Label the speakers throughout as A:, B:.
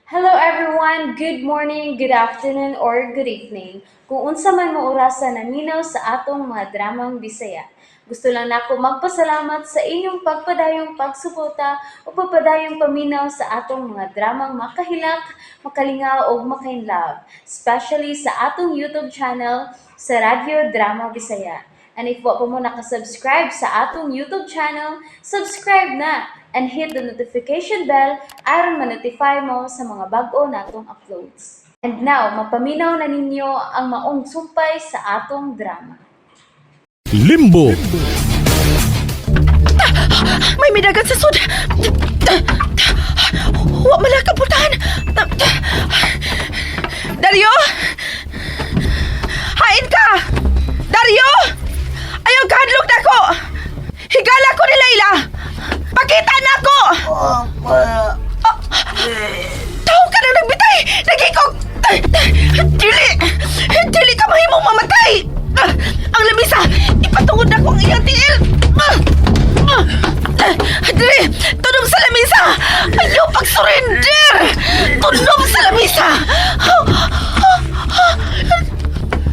A: Hello everyone! Good morning, good afternoon, or good evening. Kung unsa man mo orasa naminaw sa atong mga dramang Bisaya. Gusto lang nako magpasalamat sa inyong pagpadayong pagsuporta o pagpadayong paminaw sa atong mga dramang makahilak, makalingaw ug makainlove, especially sa atong YouTube channel sa Radyo Drama Bisaya. And if wa pa mo nakasubscribe sa atong YouTube channel, subscribe na and hit the notification bell aron ma-notify mo sa mga bag-o natong uploads. And now, mapaminaw na ninyo ang maong sumpay sa atong drama.
B: Limbo.
C: May midagan sa sud. Wa man pultahan. Dario! Hain ka! Dario! Ayaw kahadlok na ko! Higala ko ni Layla! Pakita na ko! Tao ka na nagbitay! Nagikog! Dili! Dili ka mahimong mamatay! Ang lamisa! Ipatungod na ko ang iyang tiil! Dili! Tunom sa lamisa! Ayaw pag-surrender! Tunom sa lamisa!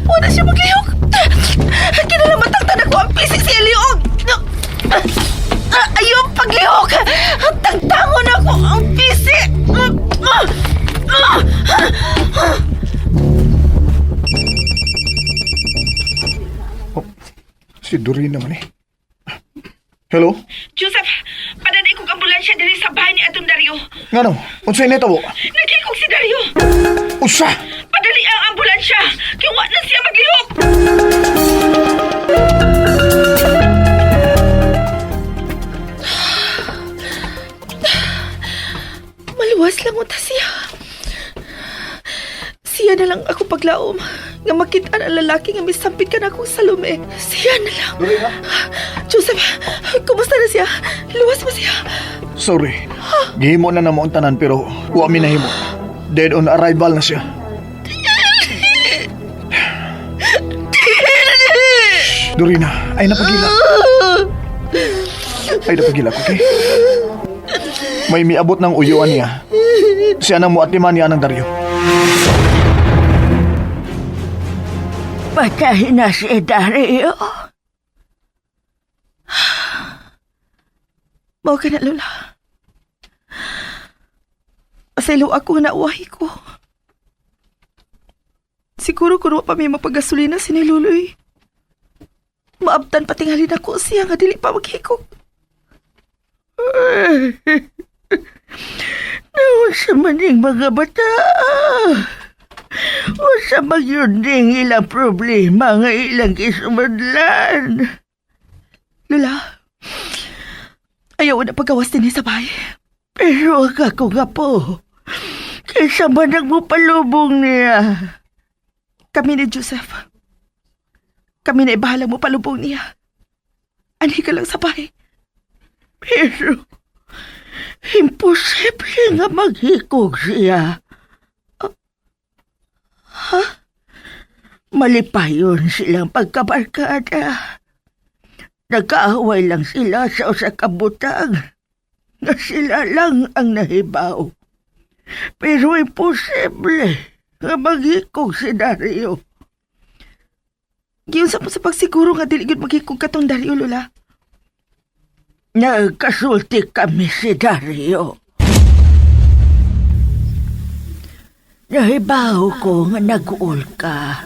C: Wala siya maglihok! Kinalamatang tanak ko ang pisik si Eliog! Ayaw paglihok! Tagtangon ako ang pisi!
D: Si Doreen naman eh. Hello?
C: Joseph, padani kong ambulansya diri sa bahay ni Atong Dario.
D: Ngano? Unsay nitabo?
C: Naghikog si Dario.
D: Usa!
C: Padali ang ambulansya. Kay wa na siya maglihok. Maluwas lang unta siya. Siya na lang ako paglaom. Nga makita ang lalaki nga misampit ka na akong Salome. Siya na lang.
D: Doreen ha?
C: Joseph, kumusta na siya? Luwas mo siya?
D: Sorry. Gihimo na namo ang tanan pero wa mi nahimo. Dead on arrival na siya. Dorina, ay napagila. Ay napagila, okay? May miabot ng uyuan niya. Siya nang muatiman niya ng Dario.
E: Patay na si Dario.
C: Mao ka na, Lola. Pasaylo ako na uwahi ko. Siguro kung wa pa may mapagasolina si ni Luloy. Maabtan patingalin ako siya nga dili pa maghikog.
E: Nausa man ning mga bata. Usa man yun ding ilang problema nga ilang isumadlan.
C: Lola, ayaw na pagawas din sa bahay.
E: Pero ang ako nga po, kaysa man nagmupalubong niya.
C: Kami ni Joseph. Kami na ibahala mo palubong niya. Anhi ka lang sa bahay.
E: Pero, imposible nga maghikog siya.
C: Ha?
E: Malipayon silang pagkabarkada. Nagkaaway lang sila sa usa ka butang na sila lang ang nahibaw. Pero imposible nga maghikog si Dario.
C: Giunsa mo sa pagsiguro nga dili gyud maghikog katong Dario, Lola.
E: Nagkasulti kami si Dario. Nahibaw ko nga nag-uol ka.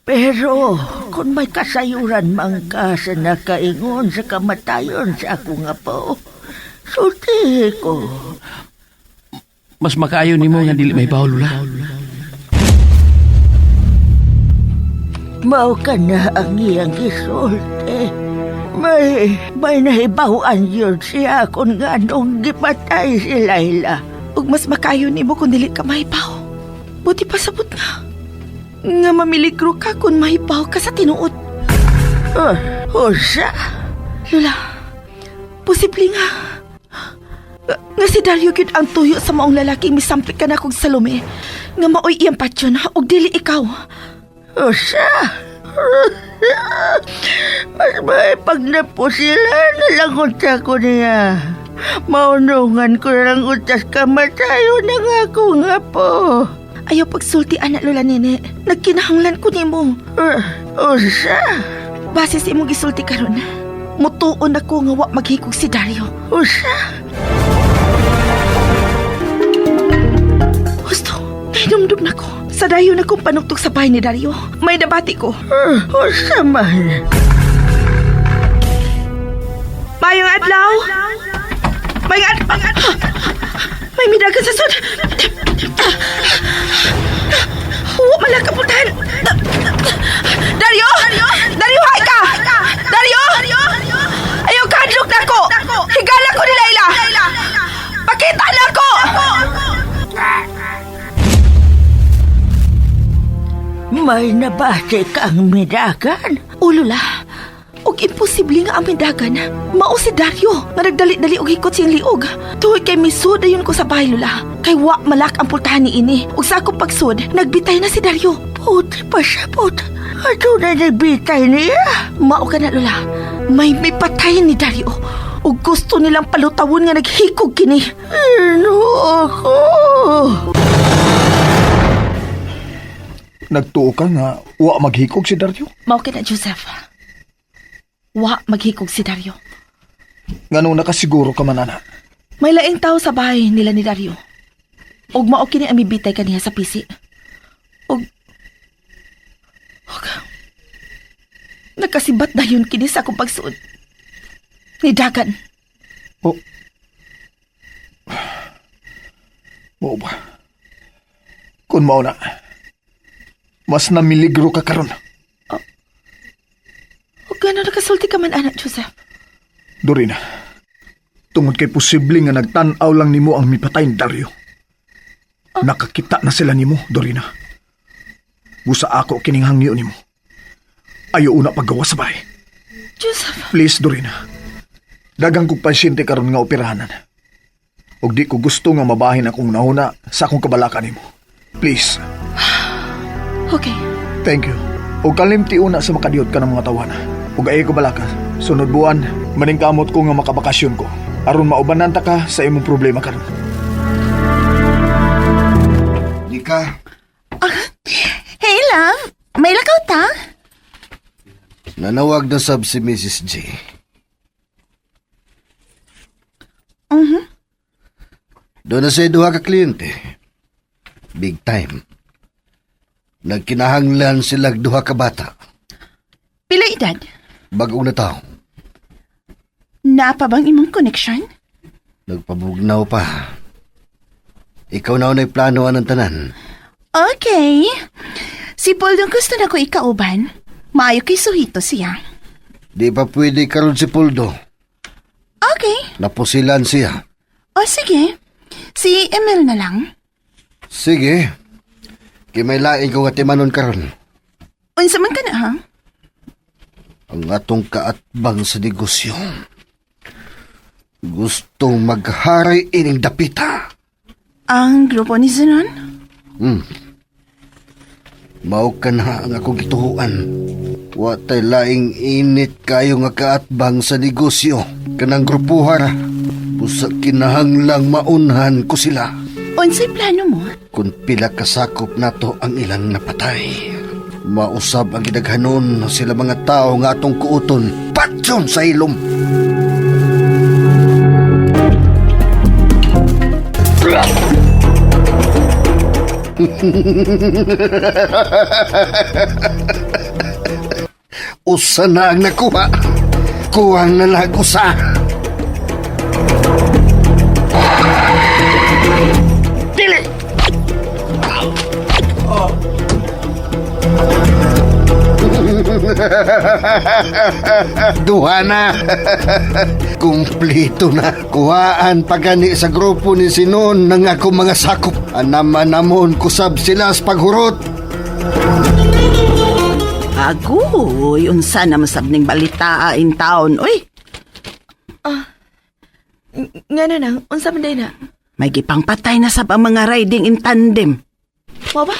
E: Pero kung may kasayuran man ka sa nakaingon sa kamatayon sa ako nga po, sultihi ko.
F: Mas makaayo nimo nga dili may Lola.
E: Mao ka na ang iyang gisulti. May nahibawan yun siya kung nganong gipatay si Layla.
C: Ug mas makayo nimo kung dili ka mahibaw. Buti pa sabot nga. Nga mamiligro ka kung mahibaw ka sa tinuod.
E: Usa?
C: Lola, posible nga. Nga si Dario gyud ang tuyo sa maong lalaking misampit ka na kog Salome. Nga maoy iyang patyon ug dili ikaw.
E: Usa? Mas may pag na po sila nalangot ako niya. Maunungan ko lang utas kamatayo ng ako nga po.
C: Ayaw pagsulti, anak Lola Nene. Nagkinahanglan ko nimo.
E: Usa?
C: Base sa imong gisulti karon, mutuon ako nga wa maghikog si Dario.
E: Usa?
C: Husto, nahinumdum na ko. Sa dayon akong panuktok sa bahay ni Dario. May nabati ko.
E: Usa man?
C: Mayong adlaw! Mayong adlaw! May midagan sa sud! Huwag man lang kapuntahan! Dario! Dario, hay ka! Dario! Ayaw kadlok na ko! Higala ko ni Laila! Pakita na ko!
E: May nabati kang midagan?
C: Ulo la. Og imposible nga ang mindagan. Mao si Dario nga nagdali-dali og hikot siyang liog. Tuod kay misud dayon ko sa bahay lula. Kay wa malak ang pultahan ni ini. Ug sa akong pagsud, nagbitay na si Dario.
E: Puti pa sabot. Ato na nagbitay niya.
C: Mao ka na lula. May may patay ni Dario. Ug gusto nilang palutawon nga naghikog kini.
E: Ino ako.
D: Nagtuo ka nga wa maghikog si Dario?
C: Mao ka na Joseph. Wa maghikog si Dario.
D: Nganong nakasiguro ka man ana?
C: May laing tao sa bahay nila ni Dario. Ug mao kini ang mibitay kaniya sa pisi. Ug Ug Nakasibat dayon kini sa akong pagsuod. Ni Dagan.
D: Oh. Mao ba? Kun mao na. Mas namiligro ka karon.
C: Ug gano nakasulti ka man anak Joseph.
D: Dorina. Tungod kay posible nga nagtan-aw lang nimo ang mipatay ni Dario. Nakakita na sila nimo, Dorina. Busa ako kining hangyo nimo. Ayo una paggawa sa bahay.
C: Joseph,
D: Please, Dorina. Dagang kog pasyente karon nga operahanan. Ug di ko gusto nga mabahin akong nahuna sa akong kabalaka nimo. Please.
C: Okay.
D: Thank you. Ug kalimti una sa makadiyot ka ng mga tawana. Ug ay ko balaka. Sunod buwan, maningkamot ko nga makabakasyon ko. Aron maubanan ta ka sa imong problema karon.
G: Nika,
H: Hey, love! May lakaw ta?
G: nanawag na sab si Mrs. J. Doon na siya duha ka kliyente. Big time. Nagkinahanglan sila duha ka bata.
H: Pila edad?
G: Bagong na tao.
H: Naa pa bang imong connection?
G: Nagpabugnaw pa. Ikaw na una'y plano anang tanan.
H: Okay. Si Paul yung gusto na ko ikauban. Maayo kay suhito siya.
G: Di pa pwede karon si Puldo.
H: Okay.
G: Napusilan siya.
H: O sige. Si Emil na lang.
G: Sige. Kay may laing ko nga timanon karon.
H: Unsa man ka na ha?
G: Ang atong kaatbang sa negosyo. Gustong magharay ining dapita.
H: Ang grupo ni Zenon?
G: Mao ka na ang akong gituhuan. Wa tay laing init kayo nga kaatbang sa negosyo. Kanang grupuhara. Busa kinahanglang maunhan ko sila.
H: Unsay plano mo?
G: Kung pila kasakop nato ang ilang napatay. Mausab ang gidaghanon sila mga tao nga atong kuuton. Patyon sa ilom! Usa na ang nakuha. Kuwang na lang usa. Dili! Duha na. Kumplito na. Kuhaan pagani sa grupo ni Sinon ng ako mga sakop. Anam-anamon kusab sila sa paghurot.
I: Agoy, unsa na masabning balita in town. Uy,
C: Nga na nang, unsa man day na?
I: may gipangpatay na sab ang mga riding in tandem.
C: Mao ba?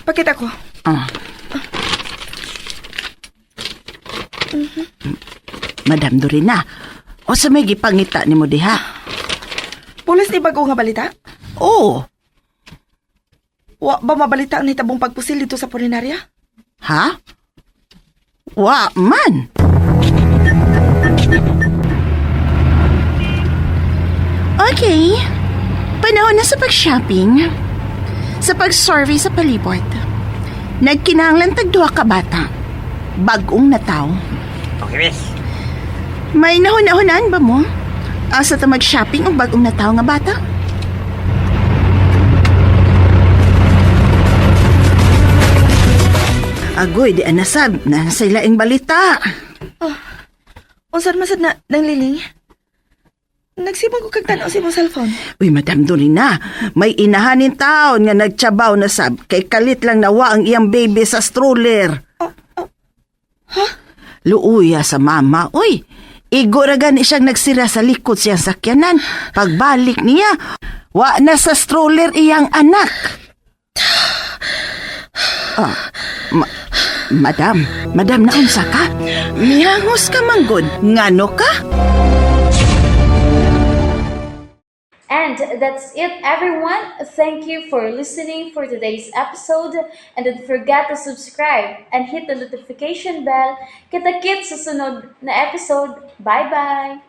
C: Pakita ko.
I: Ah. Madam Dorina, O sa may gipangita nimo diha?
C: Pulos ni bago nga balita?
I: Oo.
C: Wa ba mabalita ang hitabong pagpusil dito sa pulinarya?
I: Ha? Wa man.
H: Okay. Panahon na sa pag-shopping. Sa pag-survey sa palibot. Nagkinahanglan tag duha ka bata. Bagong nataw.
J: Okay, miss.
H: May nahuna-hunaan ba mo? Asa ta mag-shopping og bagong nataw nga bata?
I: Agoy, di anasab. Nasa ilaing balita.
C: Unsan man sad na nang liling? Nagsibang ko kag tan-aw sa imong cellphone.
I: Uy, Madam Dorina, may inahanin taon nga nagtsabaw na sab kay kalit lang nawa ang iyang baby sa stroller. Luuya sa mama, uy. Igo ra gani siyang nagsira sa likod siyang sakyanan. Pagbalik niya, wa na sa stroller iyang anak. Ah, madam, madam, naunsa ka? Mihangos ka manggod, ngano ka?
A: And that's it, everyone. Thank you for listening for today's episode. And don't forget to subscribe and hit the notification bell. Kita-kits sa sunod na episode. Bye-bye!